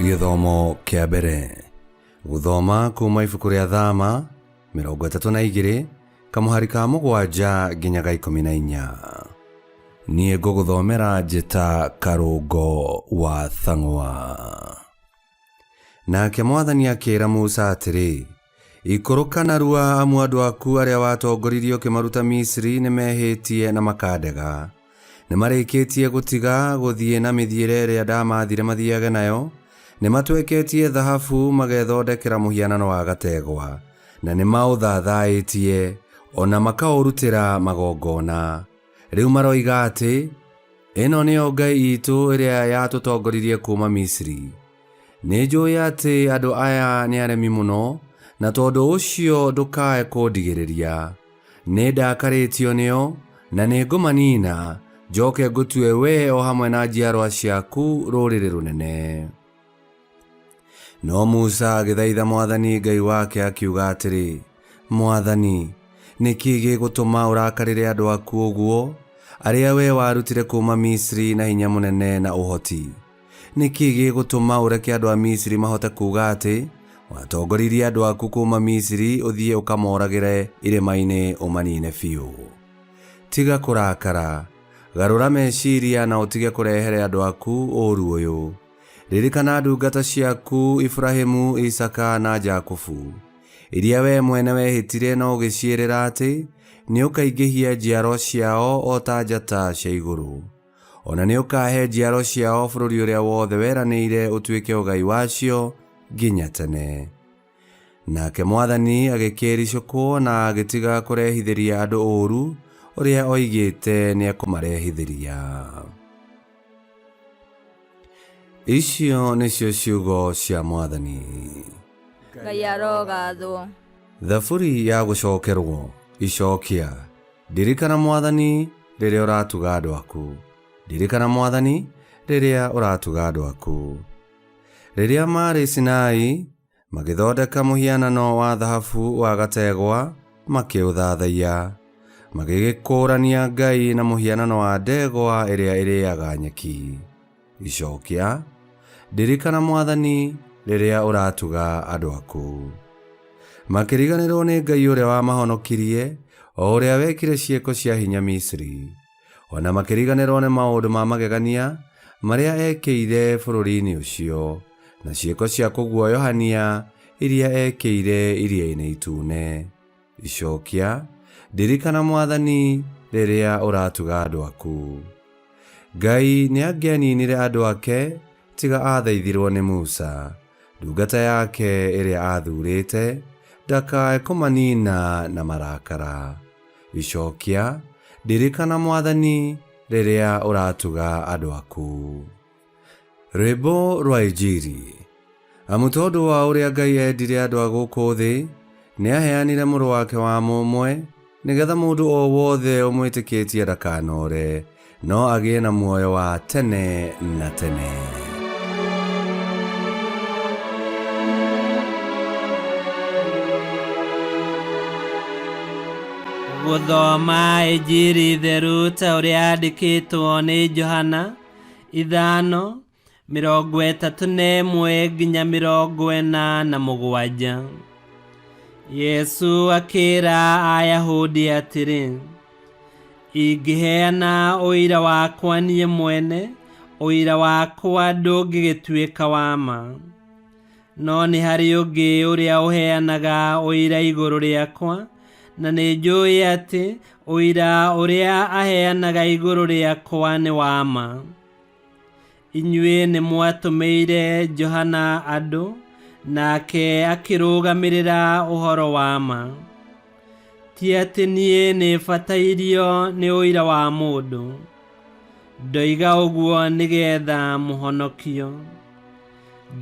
Gĩthomo kĩa mbere. Gũthoma kuma ibuku rĩa Thama 32 kamũhari ka 7 nginya ga 14. Niĩ ngũgũthomera njĩta Karũngo wa Thang'wa. Nake mwathani akĩĩra Musa atĩrĩ, Ikũrũka narua amu andũ aku arĩa watongoririe ũkĩmaruta Misiri nĩmehĩtie na makandega. Nĩmarĩkĩtie gũtiga gũthiĩ na mĩthiĩre ĩrĩa ndamaathire mathiage nayo, nĩmatweketie thahabu magethondekera mũhianano wa gategwa, na nĩmaũthathaĩtie, o na makaũrutĩra magongona. Rĩu maroiga atĩ, 'Ĩno nĩyo ngai itũ ĩrĩa yatũtongoririe kuuma Misiri. Nĩnjũĩ atĩ andũ aya nĩ aremi mũno, na tondũ ũcio ndũkae kũndigĩrĩria. Nĩndakarĩtio nĩo, na nĩngũmaniina, njoke ngũtue wee o hamwe na njiarwa ciaku rũrĩrĩ rũnene. No Musa agĩthaitha mwathani Ngai wake akiuga atĩrĩ, Mwathani, nĩ kĩĩ gĩgũtũma ũrakarĩre andũ aku ũguo, arĩa wee warutire kuuma Misiri na hinya mũnene na ũhoti? Nĩ kĩĩ gĩgũtũma ũreke andũ a Misiri mahote kuuga atĩ, 'Watongoririe andũ aku kuuma Misiri ũthiĩ ũkamooragĩre irĩma-inĩ ũmaniine biũ'? Tiga kũrakara, garũra meciria na ũtige kũrehere andũ aku ũũru ũyũ. Ririkana ndungata ciaku Iburahimu, Isaaka na Jakubu, iria wee mwene wehĩtire na ũgĩciĩrĩra atĩ nĩũkaingĩhia njiaro ciao o ta njata cia igũrũ. O na nĩũkahe njiaro ciao bũrũri ũrĩa wothe weranĩire ũtuĩke ũgai wacio nginya tene. Nake mwathani agĩkĩĩricũkwo na agĩtiga kũrehithĩria andũ ũũru ũrĩa oigĩte nĩekũmarehithĩria. Icio nĩcio ciugo cia mwathani. Ngai arogathwo. Thaburi ya gũcokerwo icokia. Ndirikana mwathani rĩrĩa ũratuga andũ aku. Ndirikana mwathani rĩrĩa ũratuga andũ aku. Rĩrĩa maarĩ Sinai, magĩthondeka mũhianano wa thahabu wa gategwa, makĩũthathaiya. Magĩgĩkũũrania Ngai na mũhianano wa ndegwa ĩrĩa ĩrĩaga nyeki. Icokia, Ndirikana mwathani rĩrĩa ũratuga andũ aku. Makĩriganĩrwo nĩ Ngai ũrĩa wamahonokirie, o ũrĩa wekire ciĩko cia hinya Misiri. O na makĩriganĩrwo nĩ maũndũ ma magegania marĩa eekĩire bũrũri-inĩ ũcio, na ciĩko cia kũguoyohania iria eekĩire Iria-inĩ Itune. Icokia, Ndirikana mwathani rĩrĩa ũratuga andũ aku. Ngai nĩangĩaninire andũ ake tiga aathaithirwo nĩ Musa, ndungata yake ĩrĩa aathuurĩte, ndakae kũmanina na marakara. Icokia, Ndirikana mwathani rĩrĩa ũratuga andũ aku. Rwĩmbo rwa Injiri. Amu tondũ wa ũrĩa Ngai endire andũ a gũkũ thĩ, nĩaheanire mũrũ wake wa mũmwe, nĩgetha mũndũ o wothe ũmwĩtĩkĩtie ndakanore, no agĩe na muoyo wa tene na tene. Gũthoma Injiri theru ta ũrĩa yandĩkĩtwo nĩ Johana 5:31 nginya 47. Yesu akĩra Ayahudi atĩrĩ, Ingĩheana ũira wakwa niĩ mwene, ũira wakwa ndũngĩgĩtuĩka wa ma. No nĩ harĩ ũngĩ ũrĩa ũheanaga ũira igũrũ rĩakwa, na nĩ njũĩ atĩ ũira ũrĩa aheanaga igũrũ rĩakwa nĩ wa ma. Inyuĩ nĩ mwatũmĩire Johana andũ, nake akĩrũgamĩrĩra ũhoro wa ma. Ti atĩ niĩ nĩ batairio nĩ ũira wa mũndũ, ndoiga ũguo nĩgetha mũhonokio.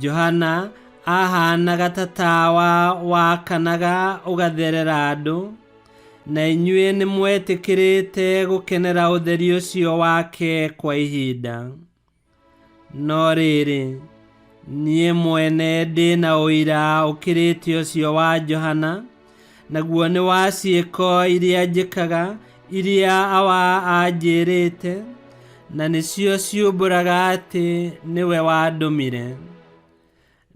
Johana ahaanaga ta tawa wakanaga ũgatherera andũ, na inyuĩ nĩ mwetĩkĩrĩte gũkenera ũtheri ũcio wake kwa ihinda. No rĩrĩ, niĩ mwene ndĩ na ũira ũkĩrĩte ũcio wa Johana, naguo nĩ wa ciĩko iria njĩkaga, iria Awa anjĩrĩte, na nĩcio ciumbũraga atĩ nĩwe wandũmire.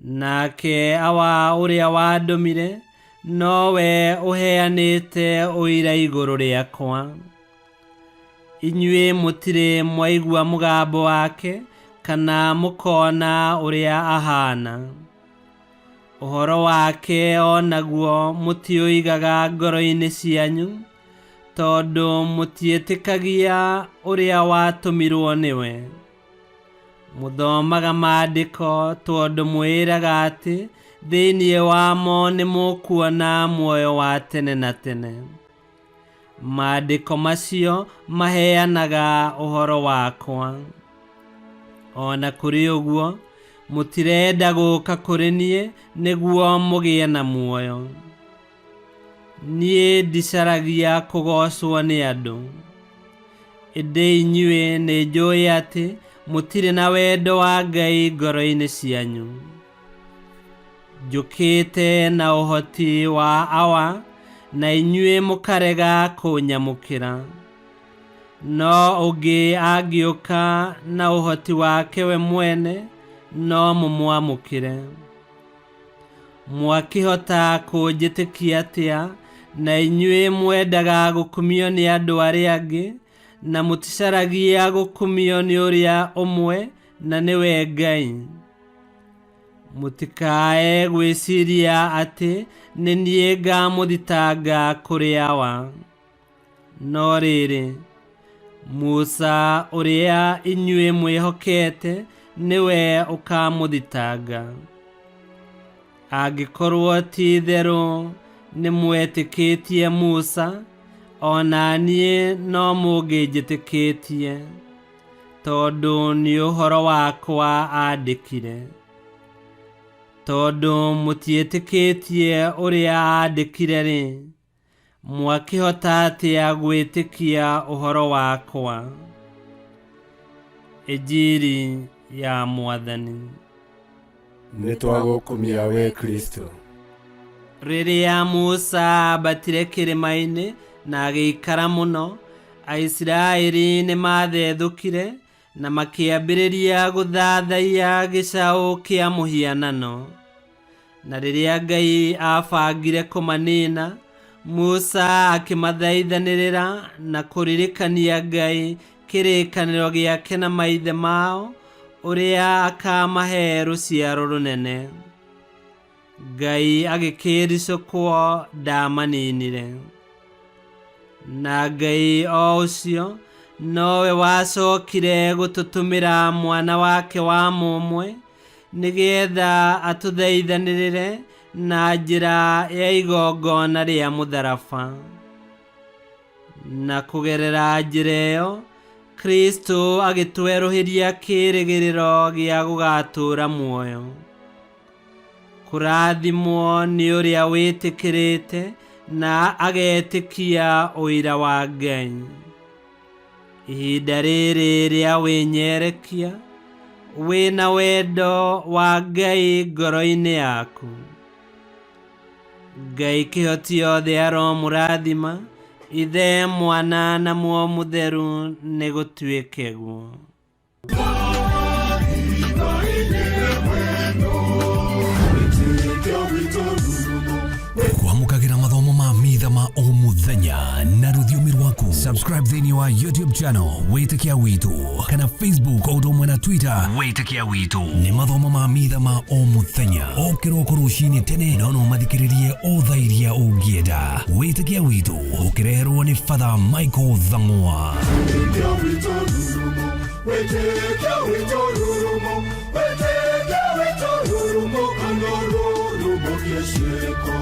Nake Awa ũrĩa wandũmire nowe ũheanĩte ũira igũrũ rĩakwa. Inyuĩ mũtirĩ mwaigua mũgambo wake kana mũkona ũrĩa ahaana. Ũhoro wake o naguo mũtiũigaga ngoro-inĩ cianyu, tondũ mũtiĩtĩkagia ũrĩa watũmirwo nĩwe. Mũthomaga maandĩko tondũ mwĩĩraga atĩ thĩinĩ wamo nĩmũkuona muoyo wa tene na tene. Maandĩko macio maheanaga ũhoro wakwa. O na kũrĩ ũguo, mũtirenda gũũka kũrĩ niĩ nĩguo mũgĩe na muoyo. Niĩ ndicaragia kũgoocwo nĩ andũ, ĩndĩ inyuĩ nĩnjũũĩ atĩ mũtirĩ na wendo wa Ngai ngoro-inĩ cianyu. Njũkĩte na ũhoti wa Awa, na inyuĩ mũkarega kũnyamũkĩra. No ũngĩ angĩũka na ũhoti wake we mwene, no mũmwamũkĩre. Mwakĩhota kũnjĩtĩkia atĩa, na inyuĩ mwendaga gũkumio nĩ andũ arĩa angĩ, na mũticaragia gũkumio nĩ ũrĩa ũmwe, na nĩwe Ngai? Mũtikae gwĩciria atĩ nĩ niĩ ngamũthitanga kũrĩ Awa. No rĩrĩ, Musa ũrĩa inyuĩ mwĩhokete nĩwe ũkamũthitanga. Angĩkorwo ti itherũ nĩmwetĩkĩtie Musa, o na niĩ no mũngĩnjĩtĩkĩtie, tondũ nĩ ũhoro wakwa aandĩkire. Tondũ mũtiĩtĩkĩtie ũrĩa aandĩkire-rĩ, mwakĩhota atĩa gwĩtĩkia ũhoro wakwa? Injiri ya Mwathani. Nĩtwagũkumia we Kristo. Rĩrĩa Musa aambatire kĩrĩma-inĩ na agĩikara mũno, Aisiraeli nĩmathethũkire na makĩambĩrĩria gũthathaiya gĩcaũ kĩa mũhianano. Na rĩrĩa Ngai aabangire kũmaniina, Musa akĩmathaithanĩrĩra na kũririkania Ngai kĩrĩkanĩro gĩake na maithe mao, ũrĩa akaamahe rũciaro rũnene. Ngai agĩkĩĩricũkwo ndaamaninire. Na Ngai o ũcio nowe wacokire gũtũtũmĩra mwana wake wa mũmwe, nĩgetha atũthaithanĩrĩre na njĩra ya igongona rĩa mũtharaba. Na kũgerera njĩra ĩyo, Kristo agĩtwerũhĩria kĩĩrĩgĩrĩro gĩa gũgaatũũra muoyo. Kũrathimwo nĩ ũrĩa wĩtĩkĩrĩte na agetĩkia ũira wa Ngai. Ihinda rĩrĩ rĩa wĩnyerekia, wĩna wendo wa Ngai ngoro-inĩ yaku. Ngai kĩhoti yothe aromũrathima, Ithe, Mwana na Muoyo Mũtheru, nĩ gũtuĩke guo. Kwamũkagĩra mathomo ma mitha ma o mũthenya na rũthiomi rwaku. Subscribe thĩinĩ wa YouTube channel Wĩtĩkia Witũ kana Facebook o ũndũ ũmwe na Twitter Wĩtĩkia Witũ. Nĩ mathomo ma mitha ma o mũthenya o kĩroko rũcinĩ tene, no no mathikĩrĩrie o thaa iria ũngĩenda. Wĩtĩkia Witũ ũkĩreherwo nĩ Father Michael Thang'wa. Wĩtĩkia witũ rurumo, wĩtĩkia witũ rurumo, wĩtĩkia witũ rurumo, kana rurumo kĩciĩko.